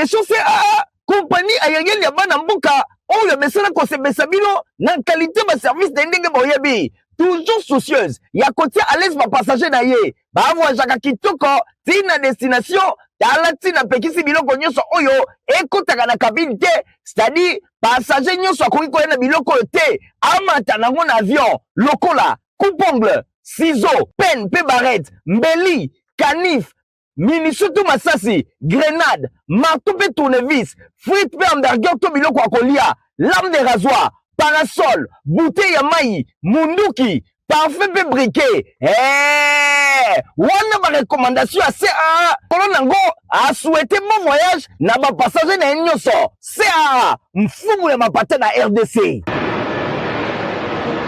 Aviation CAA, compagnie aérienne ya bana mboka oyo amesana kosepelisa bino na qualité ba service na ye ndenge boyebi. Toujours soucieuse ya kotia à l'aise ba passager na ye, bavoyageaka kitoko ti na destination. Tala ntina apekisi biloko nyonso oyo ekotaka na cabine te, c'est-à-dire passager nyonso akoki koya na biloko oyo te amata nango na avion, lokola coupe-ongle, ciseaux, penne mpe barrette, mbeli, canif, munition to masasi, grenade, marteau mpe tournevis, frite mpe hamburger to biloko ya kolia, lame de rasoir, parasol, bouteille ya mai, munduki, parfum mpe briquet. Hey! Wana barecommandation ya CAA. Kolo nango asouhaite bon voyage na bapassager na ye nyonso. CAA, mfumu ya mapata na RDC.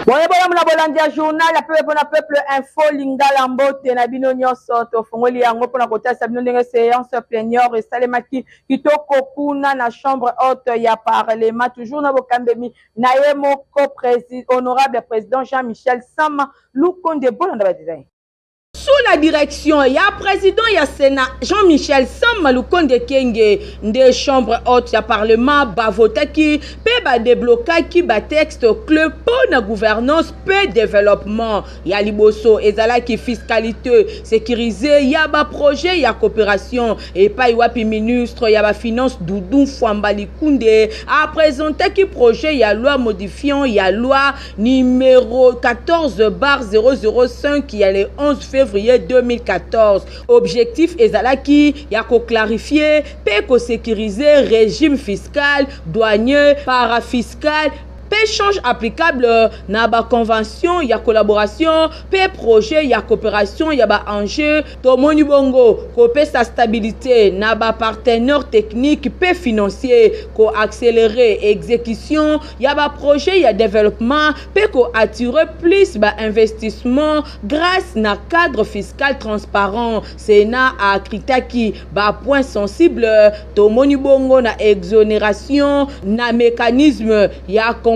Boye bolamu na bolandi ya journal ya pepe mpona Peuple Info Lingala. Mbote na bino nyonso. Tofongoli yango mpona kotalisa bino ndenge séance plénière esalemaki kitoko kuna na chambre haute ya parlement, toujours na bokambemi na ye moko honorable président Jean-Michel Sama Lukonde. Bolanda badesign. Sous la direction ya président ya Sénat Jean-Michel Sama Lukonde Kenge nde chambre haute ya parlement bavotaki mpe badeblokaki batexte clé mpo na gouvernance mpe développement. Ya liboso ezalaki fiscalité sécurisée ya baprojet ya coopération, epai wapi ministre ya bafinance Doudou Fwamba Likunde apresentaki projet ya loi modifiant ya loi numéro 14/005 ya le 11 février 2014. Objectif ezalaki ya koclarifier mpe kosécuriser régime fiscal, douanier, parafiscal mpe change applicable na baconvention ya collaboration mpe projet ya coopération ya baenjeu. Tomoni bongo kopesa stabilité na bapartenaire technique mpe financier, koaccélérer exécution ya baprojet ya développement mpe koattirer plus bainvestissement grâce na cadre fiscal transparent. Sénat akritaki bapoint sensible. Tomoni bongo na exonération na mécanisme ya compensation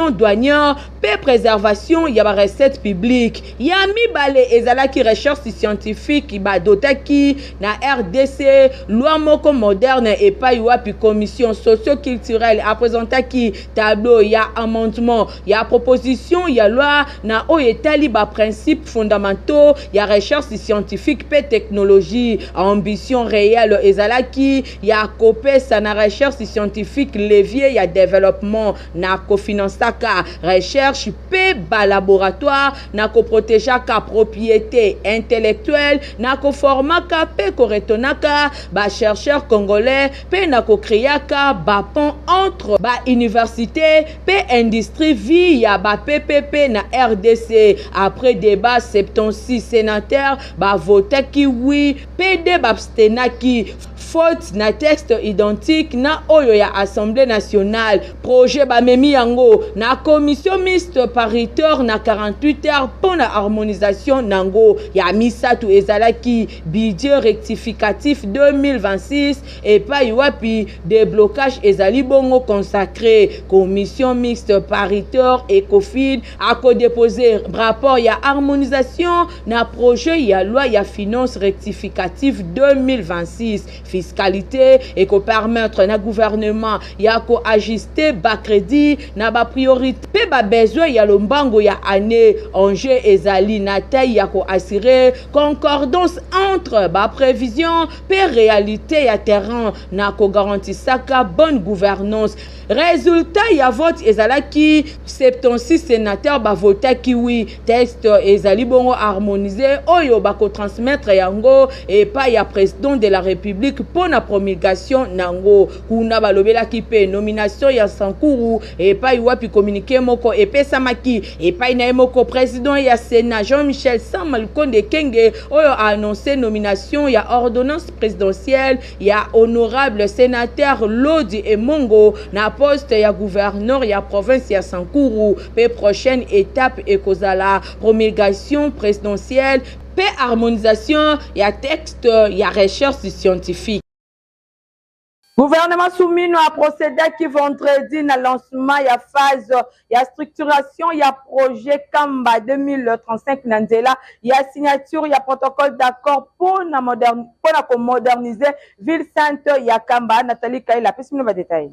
douanière mpe préservation ya barecette publique. Ya mibale ezalaki recherche scientifique. Badotaki na RDC loi moko moderne, epai wapi commission socioculturelle apresentaki tableau ya amendement ya proposition ya loi na oyo etali baprincipe fondamentaux ya recherche scientifique mpe technologie. Ambition réelle ezalaki ya kopesa na recherche scientifique levier ya développement na kofinansaka recherche mpe balaboratoire, na koprotegeaka propriété intellectuelle, na koformaka mpe koretenaka bachercheur congolais mpe na kokreaka bapont entre bauniversité mpe industrie via ba PPP na RDC. Après débat, 76 sénateurs bavotaki oui mpe deux baabstenaki, faute na texte identique na oyo ya Assemblée nationale. Projet bamemi yango na commission mixte paritaire na 48 heures mpo na harmonisation nango. Ya misato ezalaki budget rectificatif 2026, epai wapi déblocage ezali bongo consacré. Commission mixte paritaire Ecofin akodepose rapport ya harmonisation na projet ya loi ya finance rectificative 2026. Fiscalité ekopermettre na gouvernement ya koajuste bacrédit na bapriorité mpe babesoin ya lombango ya année. Enjeu ezali na taille ya koassure concordance entre baprévision mpe réalité ya terrain na kogarantisaka bonne gouvernance. Résultat ya vote ezalaki 76 sénateurs bavotaki oui. Texte ezali bongo harmonisé, oyo bakotransmettre yango epai ya président de la République mpo na promulgation nango. Kuna balobelaki mpe nomination ya Sankuru, epai wapi communiqué moko epesamaki epai na ye moko président ya Sénat Jean-Michel Sama Lukonde Kenge, oyo aannonce nomination ya ordonnance présidentielle ya honorable sénateur Lodi Emongo na poste ya gouverneur ya province ya Sankuru. Mpe prochaine étape ekozala promulgation présidentielle mpe harmonisation ya texte ya recherche scientifique. Gouvernement Suminwa aprocédaki vendredi na lancement ya phase ya structuration ya projet Kamba 2035 na nzela ya signature ya protocole d'accord mpo na modern, mpo na komoderniser ville sainte ya Kamba. Nathalie Kaila apesi bino ba détails.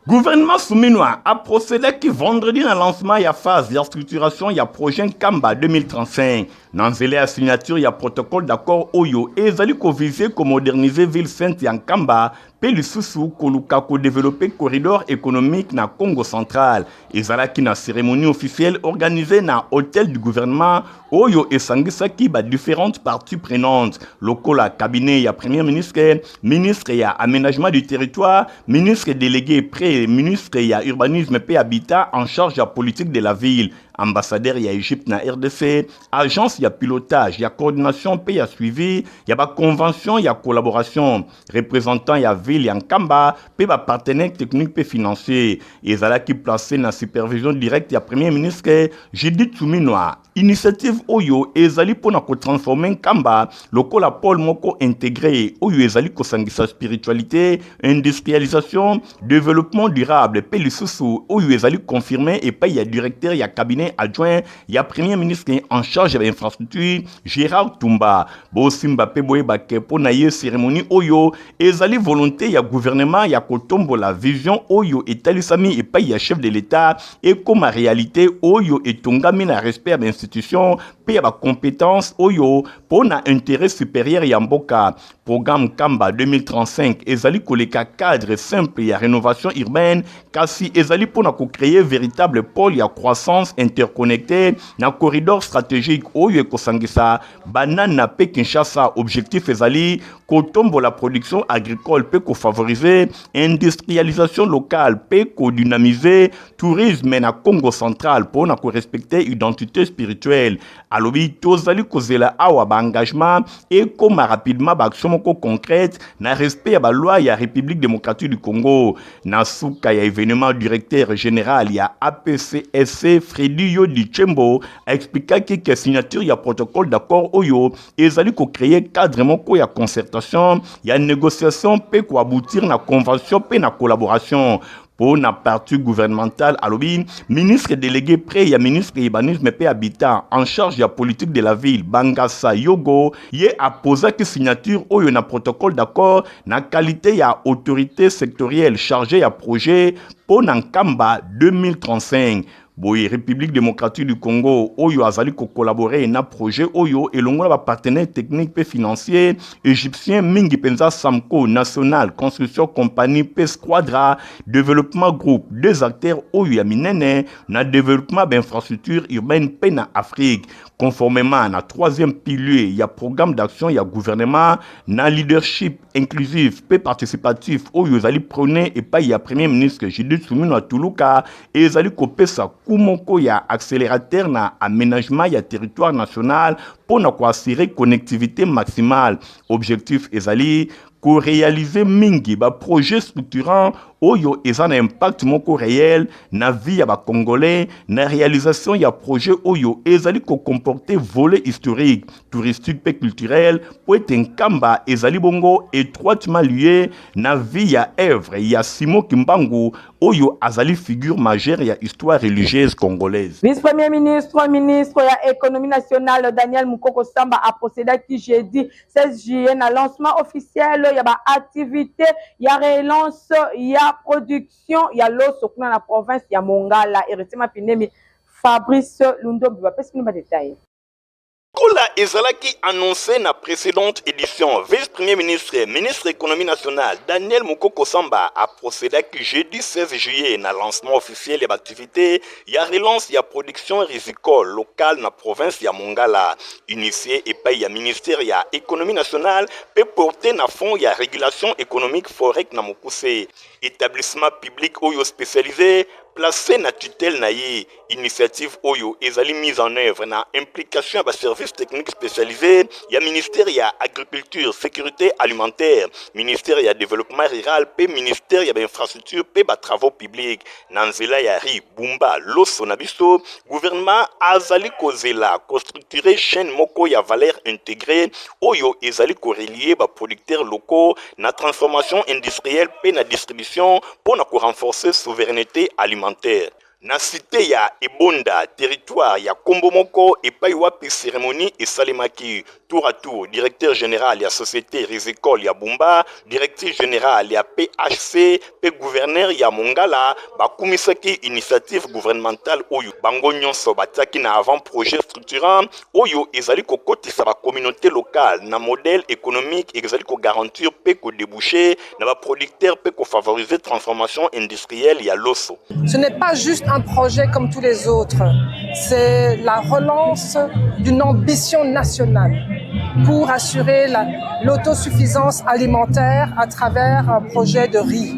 Gouvernement Suminwa aprocédaki vendredi na lancement ya phase ya structuration ya projet Nkamba 2035 na nzela ya signature ya protocole d'accord oyo ezali koviser komoderniser ville sainte ya Nkamba mpe lisusu koluka kodévelopper corridor économique na Congo central. Ezalaki na cérémonie officielle organisée na hôtel du gouvernement oyo esangisaki ba différentes parties prenantes lokola cabinet ya premier ministre, ministre ya aménagement du territoire, ministre délégué près ministre ya urbanisme mpe habitat en charge ya politique de la ville, ambassadeur ya Égypte na RDC, agence ya pilotage, ya coordination mpe ya suivi ya baconvention ya collaboration, représentant ya ville ya Nkamba mpe bapartenaire technique mpe financier. Ezalaki placé na supervision directe ya premier ministre Judith Suminwa. Initiative oyo ezali mpona kotransformer Nkamba lokola pôle moko intégré oyo ezali kosangisa spiritualité, industrialisation, développement durable mpe lisusu oyo ezali confirmé epai ya directeur ya cabinet adjoint ya premier ministre en charge ya bainfrastructure, Gérard Tumba. Bosimba mpe boyebake mpo na ye, cérémonie oyo ezali volonté ya gouvernement ya kotombola vision oyo etalisami epai ya chef de l'État ekóma réalité oyo etongami na respect ya bainstitution mpe ya bacompétence oyo mpo na intérêt supérieur ya mboka. Programme Kamba 2035 ezali koleka cadre simple ya rénovation urbaine, kasi ezali mpona kocréer véritable pôle ya croissance interconnecté na corridor stratégique oyo ekosangisa Banana mpe Kinshasa. Objectif ezali kotombola production agricole mpe kofavoriser industrialisation locale mpe kodynamiser tourisme na Congo central mpo na korespecter identité spirituelle. Alobi tozali kozela awa baengagement ekóma rapidement baaction moko concrète na respect ya baloi ya République démocratique du Congo. Na suka ya événement, directeur général ya APCSC, Fredi Yodi Chembo, aexplikaki ke signature ya protocole d'accord oyo ezali kocréer cadre moko ya concertation, ya négociation mpe koaboutir na convention mpe na collaboration. Mpo na parti gouvernemental, alobi ministre délégué près ya ministre urbanisme mpe habitat en charge ya politique de la ville, Bangasa Yogo, ye apozaki signature oyo na protocole d'accord na qualité ya autorité sectorielle chargée ya projet mpo na Nkamba 2035. Boye République démocratique du Congo oyo azali kocollaborer na projet oyo elongo na bapartenaire technique mpe financier égyptien, mingi mpenza Samco National Construction Compagnie mpe Squadra Développement Group, deux acteurs oyo ya minene na développement bainfrastructure urbaine mpe na Afrique, conformément na troisième pilier ya programme d'action ya gouvernement na leadership inclusif mpe participatif oyo ezali prôné epai ya premier ministre Judith Suminwa Tuluka. Ezali kopesa coût moko ya accélérateur na aménagement ya territoire national mpo na koassurer connectivité maximale. Objectif ezali koréaliser mingi baprojet structurant oyo eza na impact moko réel na vie ya bacongolais, na réalisation ya projet oyo ezali kocomporter volet historique, touristique mpe culturel, po ete Nkamba ezali bongo étroitement lié na vie ya œuvre ya Simon Kimbangu oyo azali figure majeure ya histoire religieuse congolaise. Vice-premier ministre, ministre ya économie nationale, Daniel Mukoko Samba aprocédaki jeudi 16 juillet na lancement officiel ya baactivité ya relance ya production ya loso kuna na province ya Mongala. Héritier Mapinemi, Fabrice Lundombi bapesi bino badétails. Lokola ezalaki annoncé na précédente édition, vice-premier ministre, ministre économie nationale, Daniel Mukoko Samba aprocédaki jeudi 16 juillet na lancement officiel ya baactivité ya relance ya production rizicole locale na province ya Mongala, initié epai ya ministère ya économie nationale mpe porté na fonds ya régulation économique, FOREC na mokuse, établissement public oyo spécialisé. place na tutelle na ye. Initiative oyo ezali mise en œuvre na implication ya ba services techniques spécialisés ya ministère ya Agriculture, Sécurité alimentaire, ministère ya Développement rural mpe ministère ya ba infrastructures mpe ba travaux publics. Na nzela ya riz, Bumba, loso na biso, gouvernement azali kozela kostructurer chaîne moko ya valeur intégrée oyo ezali korelier ba producteurs locaux na transformation industrielle mpe na distribution mpo na korenforcer souveraineté alimentaire. Na cité ya Ebonda, territoire ya kombo moko epai wapi cérémonie esalemaki, tour à tour directeur général ya société rizicole ya Bumba, directrice générale ya PHC mpe gouverneur ya Mongala bakumisaki initiative gouvernementale oyo bango nyonso batiaki na avant projet structurant oyo ezali kokotisa bacommunauté locale na modèle économique ezali kogarantir mpe kodéboucher na baproducteur mpe kofavoriser transformation industrielle ya loso. Ce n'est pas juste un projet comme tous les autres, c'est la relance d'une ambition nationale pour assurer l'autosuffisance alimentaire à travers un projet de riz.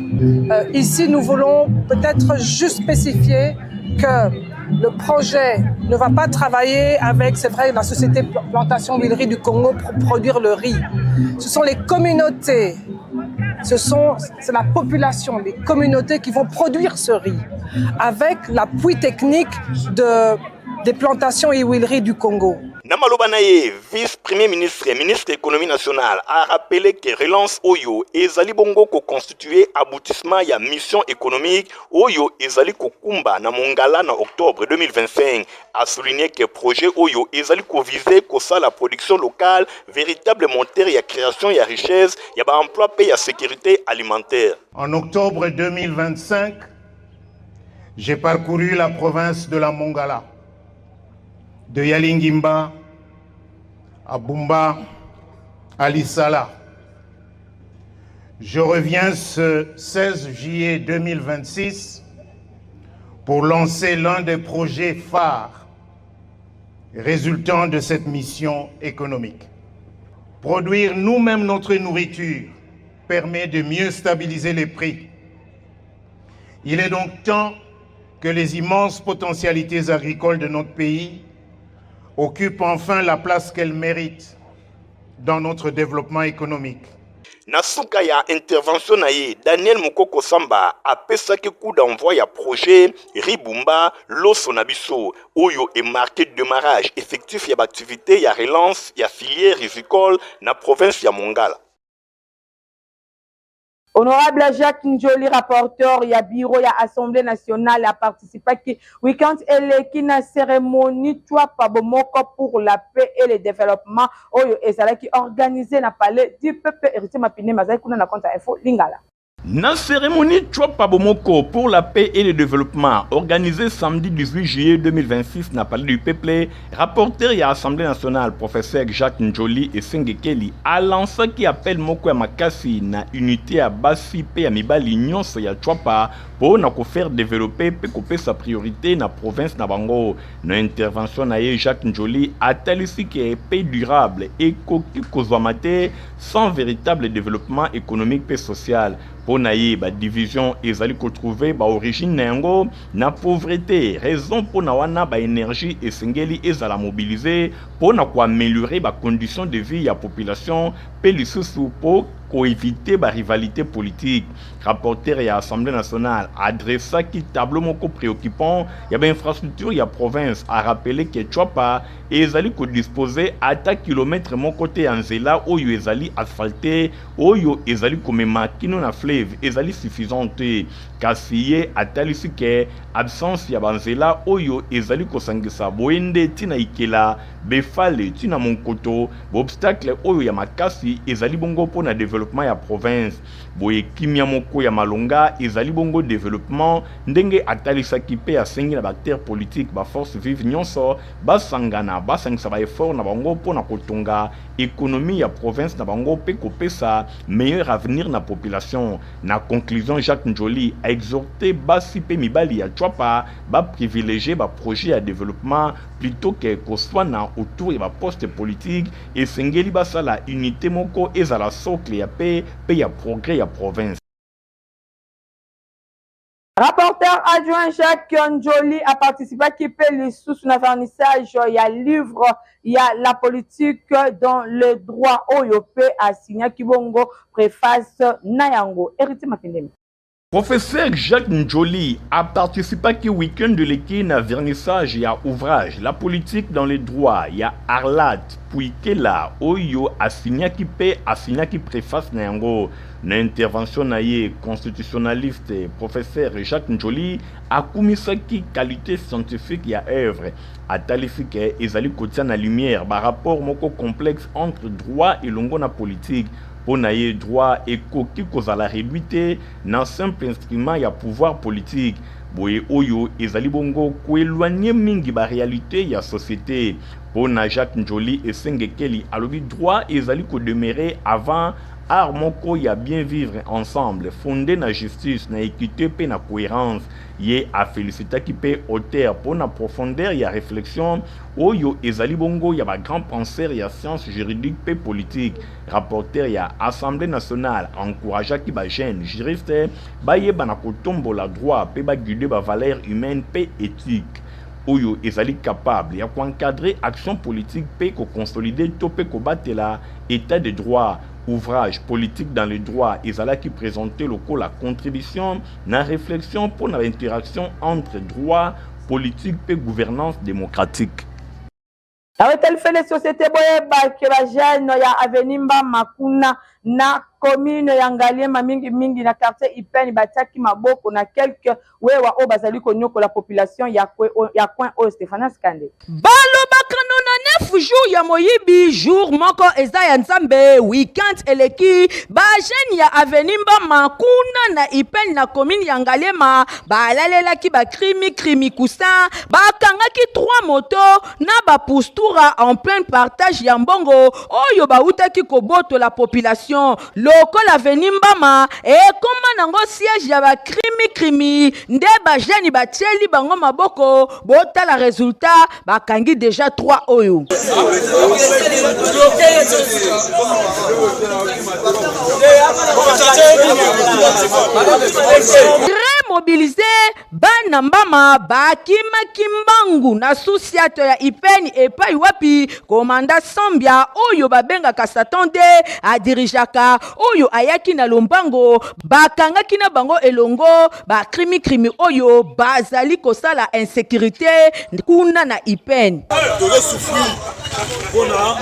Ici, nous voulons peut-être juste spécifier que le projet ne va pas travailler avec, c'est vrai, la société Plantation Huilerie du Congo pour produire le riz. Ce sont les communautés, c'est la population, les communautés qui vont produire ce riz avec l'appui technique des plantations et huileries du Congo. Na maloba na ye, vice premier ministre, ministre économie nationale, a rappelé que relance oyo ezali bongo koconstituer aboutissement ya mission économique oyo ezali kokumba na Mongala na octobre 2025. A souligné que projet oyo ezali koviser kosala production locale véritable moteur ya création ya richesse, ya baemploi mpe ya sécurité alimentaire. En octobre 2025, j'ai parcouru la province de la Mongala, de Yalingimba à Bumba, à Lissala. Je reviens ce 16 juillet 2026 pour lancer l'un des projets phares résultant de cette mission économique. Produire nous-mêmes notre nourriture permet de mieux stabiliser les prix. Il est donc temps que les immenses potentialités agricoles de notre pays occupent enfin la place qu'elles méritent dans notre développement économique. Na suka ya intervention na ye, Daniel Mokoko Samba apesaki coup d'envoi ya projet riz Bumba loso na biso oyo emarquer démarrage effectif ya baactivité ya relance ya filière rizicole na province ya Mongala. Honorable Jacques Njoli, rapporteur ya bureau ya Assemblée nationale, aparticipaki week-end eleki na cérémonie Tshuapa Bomoko pour la paix et le développement oyo ezalaki organisé na Palais du Peuple. Héritier Mapine mazalaki kuna na compte ya Info Lingala. Na cérémonie Tshuapa Bomoko pour la paix et le développement, organisée samedi 18 juillet 2026 na Palais du Peuple, rapporteur ya Assemblée nationale, professeur Jacques Njoli Esengekeli, alansaki appel moko ya makasi na unité ya basi mpe ya mibali nyonso ya Tshuapa mpo na kofaire développer mpe kopesa priorité na province na bango. Na intervention na ye, Jacques Njoli atalisi ke paix durable ekoki kozwama te sans véritable développement économique mpe social. Mpo na ye, badivision ezali kotrouver baorigine na yango na pauvreté, raison mpo na wana baénergie esengeli ezala mobilisé mpo na koaméliorer bacondition de vie ya population mpe lisusu mpo koéviter barivalité politique. Rapporteur ya Assemblée nationale adressaki tableau moko préoccupant ya bainfrastructure ya province, arappeler ke Tshuapa ezali kodispose ata kilomètre moko te ya nzela oyo ezali asphalte oyo ezali komema kino na fleuve ezali suffisant te. Kasi ye atalisi ke absence ya banzela oyo ezali kosangisa Boende ntina Ikela, Befale ntina Monkoto, baobstacle oyo ya makasi ezali bongo mpo na développement ya province. Boye kimia moko ya malonga ezali bongo développement, ndenge atalisaki, mpe asengi na baacteur politique, baforce vive nyonso basangana, basangisa baeffort na bango mpo na kotonga économie ya province na bango mpe kopesa meilleur avenir na population. Na conclusion, Jacques Njoli a exhorté basi mpe mibali ya Tshuapa baprivilégier baprojet ya développement plutôt ke koswana autour ya baposte politique. Esengeli basala unité moko ezala socle ya paix mpe ya progrès ya province. Rapporteur adjoint Jacques Ndjoli aparticipaki mpe lisusu na vernissage ya livre ya La politique dans le droit oyo mpe asignaki bongo préface na yango. Héritier Makendemi. Professeur Jacques Ndjoli aparticipaki week-end eleki na vernissage ya ouvrage La politique dans le droit ya Arlat Puikela oyo asignaki mpe asignaki préface na yango. Na intervention na ye, constitutionnaliste professeur Jacques Ndjoli akumisaki qualite scientifique ya œuvre. Atalisi ke ezali kotia na lumière ba rapports moko complexe entre droit elongo na politique. Mpo na ye, droit ekoki kozala reduit te na simple instrument ya pouvoir politique. Boye oyo ezali bongo ko eloigner mingi ba realites ya societe. Mpo na Jacques Ndjoli Esengekeli, alobi droit ezali ko demeurer avant Art moko ya bien vivre ensemble fonde na justice, na equite mpe na coherence. Ye a felicitaki mpe auteur mpo na profondeur ya reflexion oyo ezali bongo ya ba grands penseurs ya sciences juridiques mpe politiques. Rapporteur ya Assemblee nationale a encourageaki ba jeunes juristes bayeba na kotombola droit mpe ba guider ba valeurs humaines mpe ethiques oyo ezali capable ya ko encadrer action politique mpe ko consolider to mpe kobatela Etat de droit, ouvrage Politique dans le droit ezalaki presente lokola contribution na reflexion mpo na ba interactions entre droit, politique mpe gouvernance démocratique. Aweteli fele société boyeba ke ba jeune ya avenue Mbama kuna na commune ya Ngaliema mingi mingi na quartier Ipene batiaki maboko na quelques wewa oyo bazali konyokola population ya ya coin oyo Stephanas Kande. Balobaka 99 jour ya moyibi jour moko eza ya Nzambe. Weekend eleki ba jeune ya avenue Mbama kuna na Ipene na commune ya Ngaliema balalelaki ba crimi crimi coussin, bakangaki 3 moto na ba pustura en plein partage ya mbongo oyo bawutaki kobotola population. Lokola avenue Mbama ekoma nango siège ya ba crimi crimi nde ba jeune batieli bango maboko, botala resultat, bakangi deja 3 oyo. Très mobilisé, Bana Mbama bakimaki mbangu na sous-ciat ya Ipeni epai wapi komanda Sambia oyo babengaka Satan de adirijaka, oyo ayaki na lombango. Bakangaki na bango elongo ba krimi-krimi oyo bazali kosala insecurite kuna na Ipeni. Tozo souffrir mpona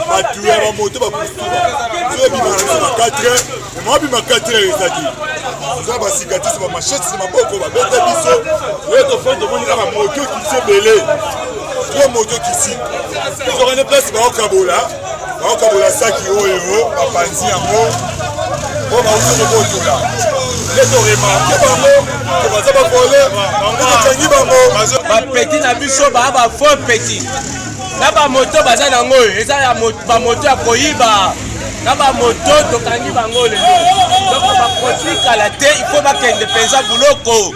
bato ya bamoto bakustura soki ebima na biso na 4 heures moma bima 4 heures ezaki toza basikatisi bamachete na maboko babeta biso oyo tofandi tomoni kaka moto kisi ebele tro moto kisi tozokende place baokabola baokabola saki oyo bapanzi yango mpo bauti kobotola nde toremarke bango to baza bavole nde tokangi bango. Bapeti na biso baa ba faux petit na bamoto baza nango oyo eza ya bamoto ya koyiba na bamoto tokangi bango lelo donc bakotikala te il faut bakende mpenza buloko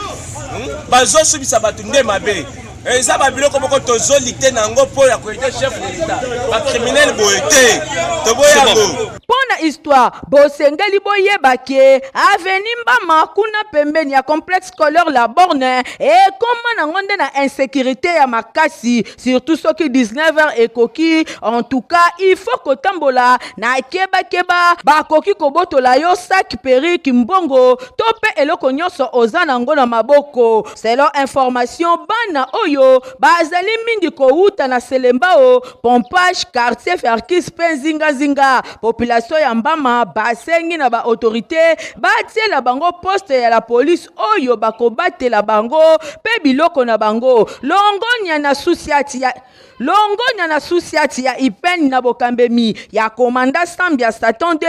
bazosubisa bato nde mabe eza babiloko moko tozolite na yango mpo ya koyede chef de l'etat bacriminel boye te toboya yango. Mpo na histoire, bosengeli boyeba ke avenue Mbama kuna pembeni ya complexe scolaire La Borne ekoma nango nde na insecurite ya makasi, surtout soki 19 heures ekoki. En tout cas, il faut kotambola na keba keba, bakoki kobotola yo sac, perruque, mbongo to mpe eloko nyonso oza nango na maboko. Selon information, bana oyo bazali mingi kowuta na Selembao, Pompage, quartier Ferkis mpe nzingazinga. Population ya Mbama basengi na ba autorites batiela bango poste ya la police oyo bakobatela bango mpe biloko na bango. Longonya na sous-ciat ya Longonya na sous-ciat ya Ipene na bokambemi ya commandant Sambia Satan de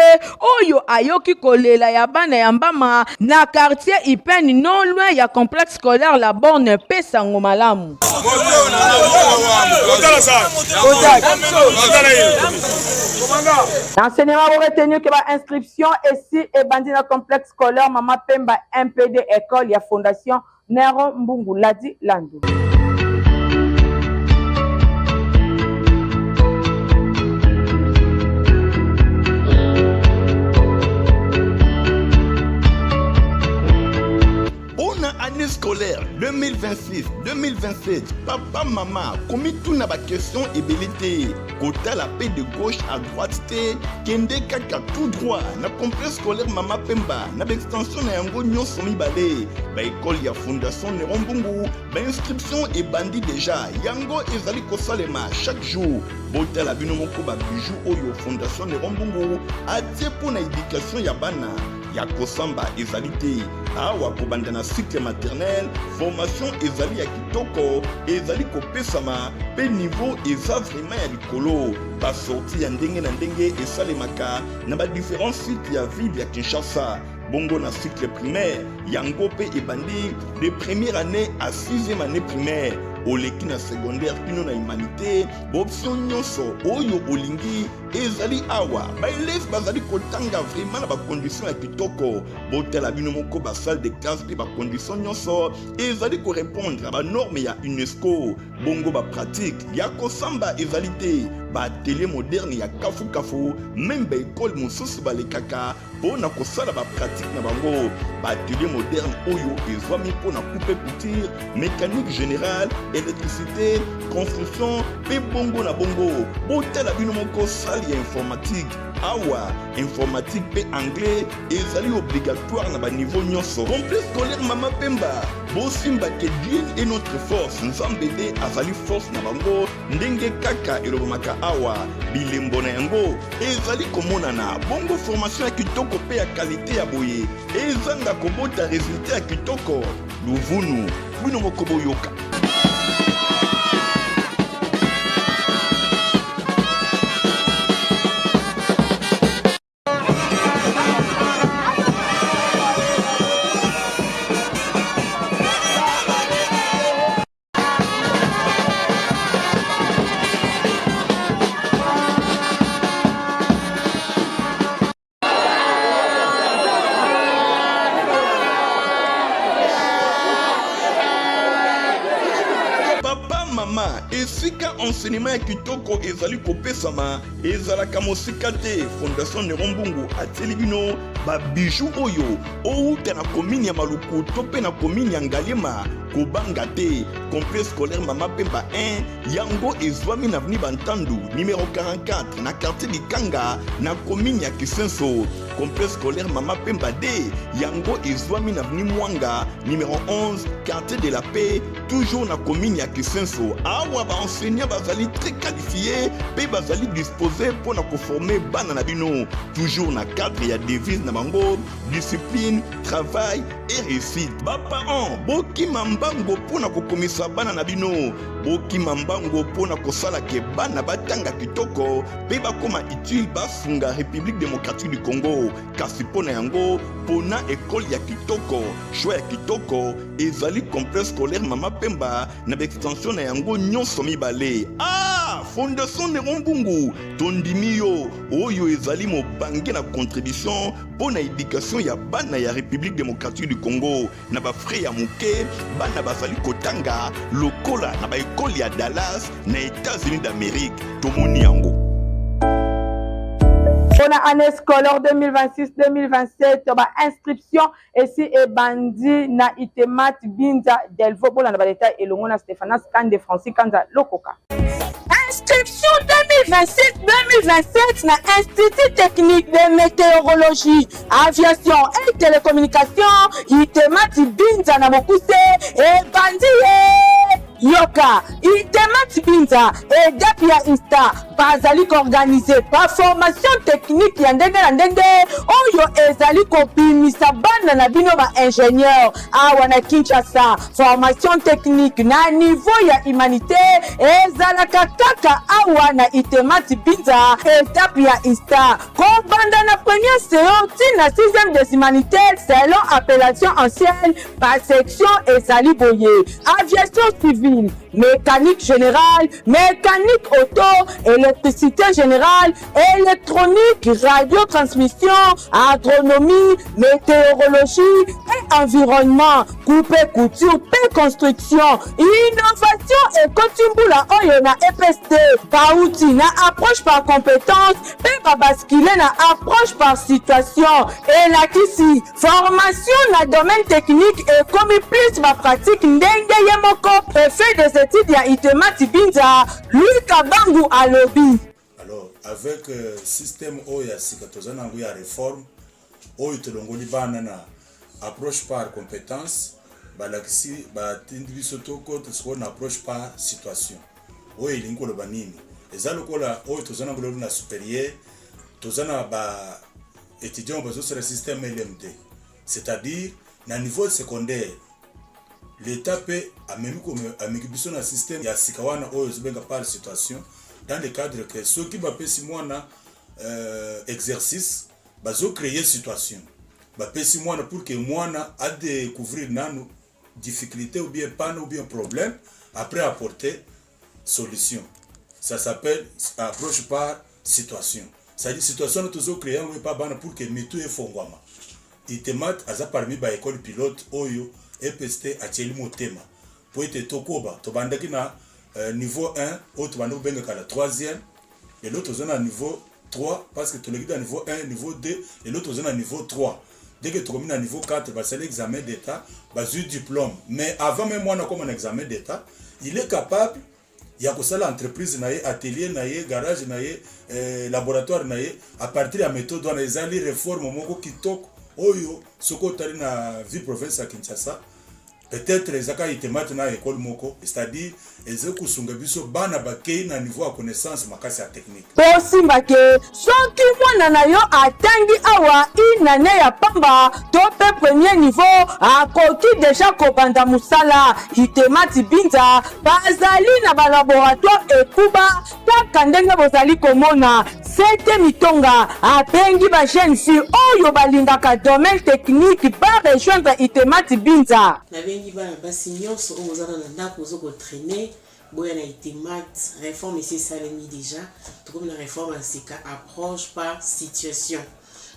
oyo ayoki kolela ya bana ya Mbama na quartier Ipene non loin ya complexe scolaire La Borne mpe sango malamu. L'enseignement vous retenir que ba inscription esi ebandi na complexe scolaire Mama Pemba MPD école ya fondation Nero Mbungu Ladi Landu. Pona année scolaire 2026-2027, papa mama komituna ba question ebele te, kotala pe de gauche à droite te, kende kaka tout droit na complexe scolaire Mama Pemba na ba extension na yango nyonso mibale, ba école ya Fondation Neron Mbungu, ba inscription ebandi deja, yango ezali kosalema chaque jour. Botala bino moko ba bijoux oyo Fondation Neron Mbungu atie mpo na education ya bana. Ya kosamba ezali te awa, kobanda na cycle maternel, formation ezali ya kitoko, ezali kopesama mpe niveau eza vraiment ya likolo. Basorti ya ndenge na ndenge esalemaka na ba différents sites ya ville ya Kinshasa. Bongo na cycle primaire yango mpe ebandi de première année à sixième année primaire, oleki na secondaire kino na humanité, baoption nyonso oyo olingi ezali awa. Baeleve bazali kotanga vraiment na bacondition ya kitoko. Botala bino moko basalle de classe mpe bacondition nyonso ezali korepondre banorme ya UNESCO. Bongo bapratique ya kosamba ezali te, baatelier moderne ya kafukafu, meme baekole mosusu balekaka mpo na kosala bapratique na bango. Baatelier moderne oyo ezwami mpo na coupe couture, mécanique générale, électricité, construction mpe bongo na bongo. Botala bino moko salle ya informatique awa, informatique mpe anglais ezali obligatoire na baniveau nyonso. Complexe scolaire Mama Pemba, bosimba ke Dieu est notre force, Nzambe nde azali force na bango. Ndenge kaka elobamaka awa, bilembo na yango ezali komonana. Bongo formation ya kitoko mpe ya kalite ya boye ezanga kobota resultat ya kitoko? Luvunu, bino moko boyoka. Papa, mama, esika enseignement ya kitoko ezali kopesama ezalaka mosika te. Fondation Neron Mbungu atieli bino ba bijoux oyo owuta na commune ya Maluku to mpe na commune ya Ngaliema. Kobanga te, complexe scolaire Mama Pemba 1 yango ezwami na avenue Bantandu numero 44 na quartier Likanga na commune ya Kisenso. Complexe scolaire Mama Pemba 2 yango ezwami na avenue Mwanga numero 11 quartier de la Paix toujours na commune ya Kisenso. Awa ba enseignants bazali très qualifiés mpe bazali disposés mpo na koformer bana na bino, toujours na cadre ya devise na bango discipline, travail et réussite. Ba parents, bokima mbango mpo na kokomisa bana na bino, bokima mbango mpo na kosala ke bana batanga kitoko mpe bakoma utile, basunga République démocratique du Congo. Kasi mpo na yango, pona ekole ya kitoko, choix ya kitoko ezali complexe scolaire Mama Pemba na baextension na yango nyonso mibale. Ah, Fondation Neron Mbungu, tondimi yo, oyo ezali mobange na contribution mpo na education ya bana ya République démocratique du Congo. Na ba frais ya moke, bana bazali kotanga lokola na baekole ya Dallas na États-Unis d'Amérique. Tomoni yango. Mpona année scolaire 2026-2027, ba inscription esi ebandi na Itemat Binza Delvaux. Bolanda ba détails elongo na Stephanas Kande Francis Kanza Lokoka. Inscription 2026-2027 na Institut technique de météorologie, aviation et télécommunication Itemat Binza na mokuse ebandi ye. Yoka, Itemat Binza EDAP ya INSTA bazali koorganize baformation technique ya ndenge na ndenge oyo ezali kobimisa bana na bino ba ingénieur awa na Kinshasa. Formation technique na niveau ya humanité ezalaka kaka awa na Itemat Binza etape ya INSTA, kobanda na première CO ti na 6e des humanités selon appellation ancienne. Ba section ezali boye: aviation civile, mécanique générale, mécanique auto, électricité générale, électronique, radiotransmission, agronomie, météorologie et environnement, coupe couture mpe construction. Innovation ekoti mbula oyo na EPST. Bauti na approche par compétence mpe babaskile na approche par situation. Elakisi formation na domaine technique ekomi plus ba pratique ndenge ye moko préfet des études ya ITEMAT Binza Louis Kabangu alobi. Alors avec euh, système oyo ya sika toza na yango ya réforme oyo tolongoli bana na approche par compétence, balakisi batindi biso tokota sikoyo na approche par situation. Oyo elingi koloba nini? Eza lokola oyo toza na lelo na supérieur, toza na ba étudiants bazosala système LMD, c'est-à-dire na niveau secondaire l'État mpe amemi ameki biso na système ya sika wana oyo ezobenga par situation, dans le cadre que soki bapesi mwana exercice, bazocréer situation, bapesi mwana pour que mwana adécouvrir nanu difficulté ou bien panne ou bien problème, après apporter solution. Ça s'appelle approche par situation, c'est-à-dire situation wana tozocréer yango epa bana pour que mitu efongwama. ITEMAT aza parmi baécole pilote oyo EPST atieli motema po ete tokoba. Tobandaki na niveau 1 oyo tobandi kobengaka la troisième, lelo toza na niveau 3, parce que toleki na niveau 1, niveau 2, lelo toza na niveau 3. Dès que tokomi na niveau 4, basali examen d'état, bazwi diplôme. Mais avant même mwana akoma na examen d'état, il est capable ya kosala entreprise na ye, atelier na ye, garage na ye, laboratoire na ye, à partir ya méthode wana. Ezali réforme moko kitoko oyo soki otali na ville province ya Kinshasa, peut-être ezaka ITEMAT na école moko, c'est-à-dire eza kosunga biso bana bakei na niveau ya connaissance makasi ya technique. Tosimba ke soki mwana na yo atangi awa inane ya pamba to mpe premier niveau, akoki déjà kobanda mosala. ITEMAT Binza bazali na balaboratoire ekuba kaka ndenge bozali komona. Sete Mitonga abengi bajeune fille oyo balingaka domaine technique barejoindre ITEMAT Binza. Nabengi bana basi nyonso oyo bozala na ndako, boza kotraîner, boya na ITEMAT. Réforme esi esalemi déjà, tokomi na réforme ya sika, approche par situation.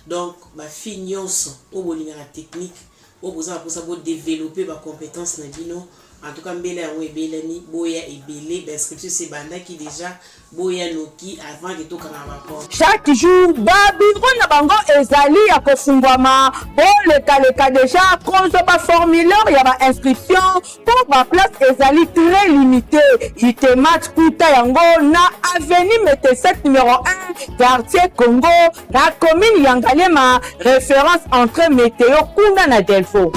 Donc bafille nyonso oyo bolingaka technique, oyo boza na mposa bodévelopper bacompétence na bino, en tout cas mbele yango ebelemi, boya ebele. Bainscription esi ebandaki déjà, boya noki avant ke tokanga baporte. Chaque jour babiro na bango ezali ya kofungwama. Bolekaleka déjà kozwa baformulaire ya bainscription mpo baplace ezali très limité. ITEMAT, kuta yango na avenue Mete 7 numéro 1, quartier Congo, na commune ya Ngaliema, référence entrée météo kuna na Delvaux.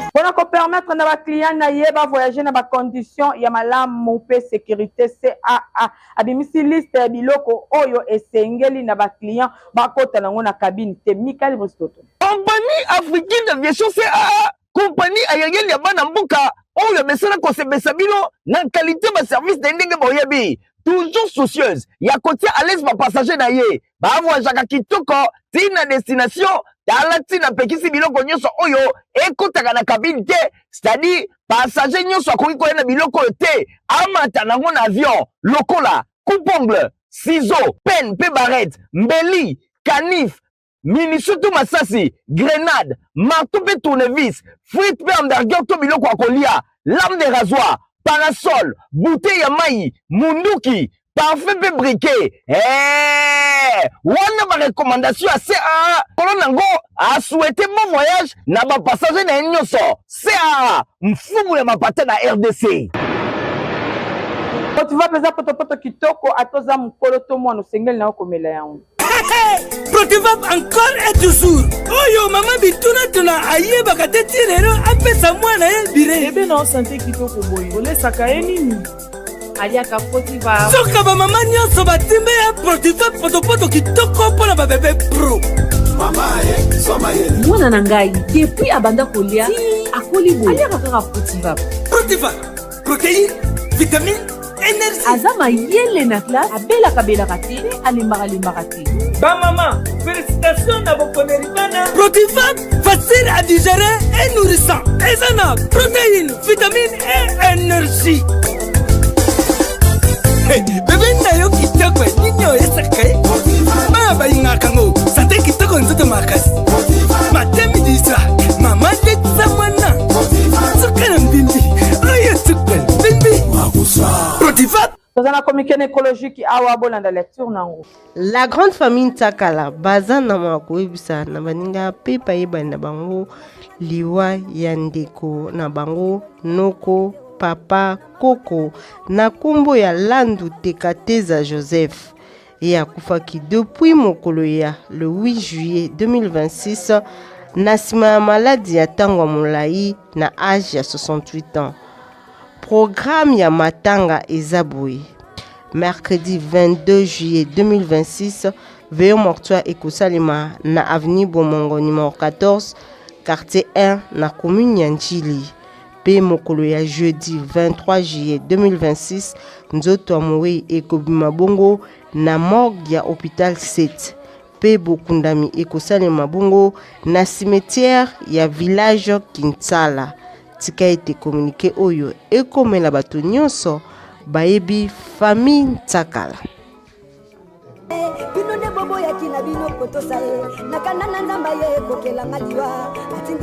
Mpona kopermettre na baclient na ye bavoyage na bacondition ya malamu mpe sécurité, CAA abimisi liste ya biloko oyo esengeli na baclient bakota nango na cabine te. Mikael Bristoto. Compagnie africaine d'aviation CAA, compagnie aérienne ya bana mboka oyo amesana kosepelisa bino na qualité baservice na ye ndenge boyebi, toujours soucieuse ya kotia à l'aise bapassager na ye bavoyageaka kitoko ntina destination. Tala ntina apekisi biloko nyonso oyo ekotaka na cabine te, c'est-à-dire passager nyonso akoki koya na biloko oyo te amata nango na avion, lokola coupe-ongle, ciseau, penne mpe barrette, mbeli, canif, munition to masasi, grenade, marteau mpe tournevis, frite mpe hamburger to biloko ya kolia, lame de rasoir, parasol, bouteille ya mai, munduki, parfum mpe briquet. Hey! Wana barecommandation ya CAA. Kolo nango asouhaite bon voyage na bapassager na ye nyonso. CAA, mfumu ya mapata na RDC. Otiva mpenza potopoto kitoko, ata oza mokolo to mwana, osengeli na yo komela yango. Protivap encore et toujours. Oyo mama bitunatuna ayebaka te ti lelo apesa mwana ye bire. Bebe na santé kitoko boye, olesaka ye nini? Aliaka Protiva. Soka bamama nyonso batimbe ya Protivap, potopoto kitoko mpo na babebe pro. Mwana na ngai, depuis abanda kolia, akoli boye, aliaka kaka Protiva. Protiva, protéine, vitamine, énergie. Aza mayele na classe, abelaka-belaka te mpe alembaka-lembaka te. Bamama, félicitation na boponeli bana Protivap, facile à digérer et nourrissant, eza na protéine, vitamine et énergie. Hey, bebe na yo kitoko, nini oyesaka ye? Bana balingaka yango, santé kitoko, nzoto makasi. Toza na communiqué nécrologique awa, bolanda lecture nango. La grande famille Ntsakala baza na mawa koyebisa na baninga mpe bayebani na bango liwa ya ndeko na bango noko papa koko na nkombo ya Landu Tekateza Joseph. Ye akufaki depuis mokolo ya le 8 juillet 2026 na nsima ya maladi ya ntango ya molai na age ya 68 ans. Programme ya matanga eza boye: mercredi 22 juillet 2026, veillée mortuaire ekosalema na avenue Bomongo numéro 14, quartier 1 na commune ya Ndjili. Mpe mokolo ya jeudi 23 juillet 2026, nzoto ya mowei ekobima bongo na morgue ya hôpital 7 mpe bokundami ekosalema bongo na cimetière ya village Kinsala. Tika ete communiqué oyo ekomela bato nyonso bayebi famille Ntsakala. Bino nde boboyaki na bino kotosa ye na kanda na Nzambe aye kokelanga liwa.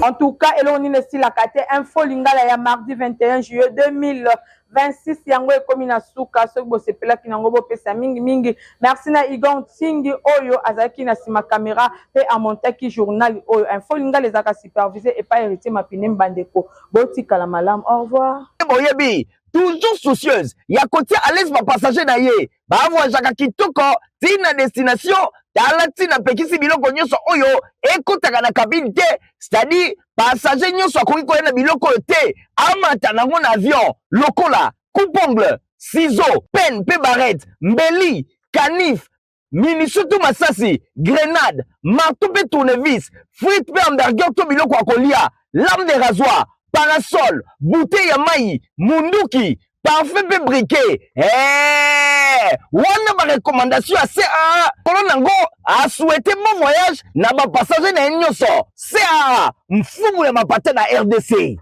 En tout cas, eloko nini esilaka te. Info Lingala ya mardi 21 juillet 2026 yango ekomi na suka. Soki bosepelaki nango, bopesa mingi mingi merci na Igon Ntingi oyo azalaki na nsima caméra mpe amontaki journal oyo. Info Lingala ezalaka supervisé epai Héritier Mapine. Bandeko, botikala malamu, au revoir. Boyebi, toujours soucieuse ya kotia à l'aise bapassager na ye, bavoyageaka kitoko ntina destination. Tala ntina apekisi biloko nyonso oyo ekotaka na cabine te, c'est-à-dire passager nyonso akoki koya na biloko oyo te amata nango na avion, lokola coupe-ongle, ciseau, penne mpe barrette, mbeli, canif, munition to masasi, grenade, marteau mpe tournevis, frite mpe hamburger to biloko ya kolia, lame de rasoir, parasol, bouteille ya mai, munduki, parfum mpe briquet. Hey! Wana barecommandation ya CAA. Kolo nango asouhaite bon voyage na bapassager na ye nyonso. CAA, mfumu ya mapata na RDC.